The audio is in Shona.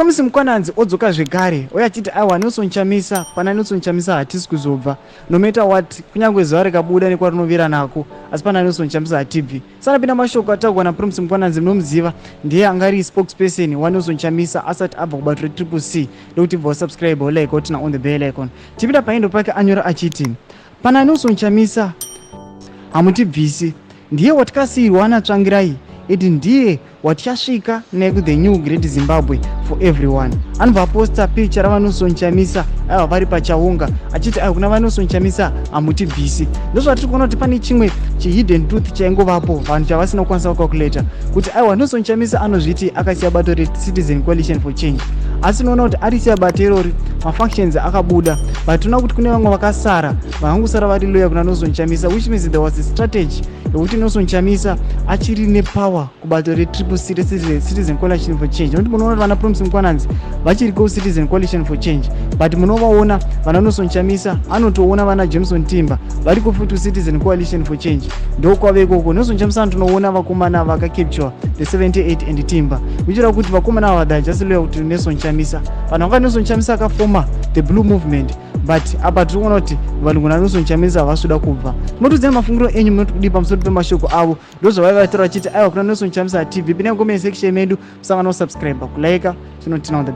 Promise Mkwananzi odzoka zvekare uye achiti aiwa, Nelson Chamisa, pana Nelson Chamisa hatisi kuzobva no matter what, kunyange zuva rikabuda nekwarinovira nako, asi pana Nelson Chamisa hatibvi. Sanapinda mashoko ataurwa naPromise Mkwananzi, munomuziva, ndiye anga ari spokesperson waNelson Chamisa asati abva kubato reTriple C. Ndokuti bva wasubscribe, wolike, woturn on the bell icon. Tipinda pahandle pake, anyora achiti pana Nelson Chamisa hamutibvisi, ndiye watikasiyirwa naTsvangirai iti ndiye watichasvika neku the new great Zimbabwe for everyone. Anobva aposta picture raVaNelson Chamisa, aiwa, vari pachaunga, achiti aiwa, kuna vaNelson Chamisa hamutibvisi. Ndozvatiri kuona kuti pane chimwe chihidden truth chaingovapo, vanhu chavasina kukwanisa kucalculata kuti aiwa, Nelson Chamisa anozviti akasiya bato reCitizen Coalition for Change, asi unoona kuti arisiya bato irori, mafactions akabuda, but tinoona kuti kune vamwe vakasara, vakangosara vari loyal kuna Nelson Chamisa, which means there was a strategy yekuti Nelson Chamisa achiri nepower kubato reTriple C, reCitizen Coalition for Change, nokuti munoona kuti vana Promise Mkwananzi vachiri kuCitizen Coalition for Change, but munovaona vana Nelson Chamisa, anotoona vana Jameson Timba variko futi Citizen Coalition for Change, ndokwave ikoko. Nelson Chamisa anotonoona vakomana vakacapture the 78 and Timba, kuchira kuti vakomana ava, they just loyal to Nelson Chamisa. Vanhu vanga Nelson Chamisa akafoma the blue movement, but apa tiri kuona kuti vanhu kuna Nelson Chamisa havasi kuda kubva. Tinotudzai mafungiro enyu, munoti kudii pamusoro pemashoko avo? Ndozvavaiva vataura vachiti aiwa, kuna Nelson Chamisa tv. Pinai comment section medu, musangana kusubscribe, kulike, tinotina on the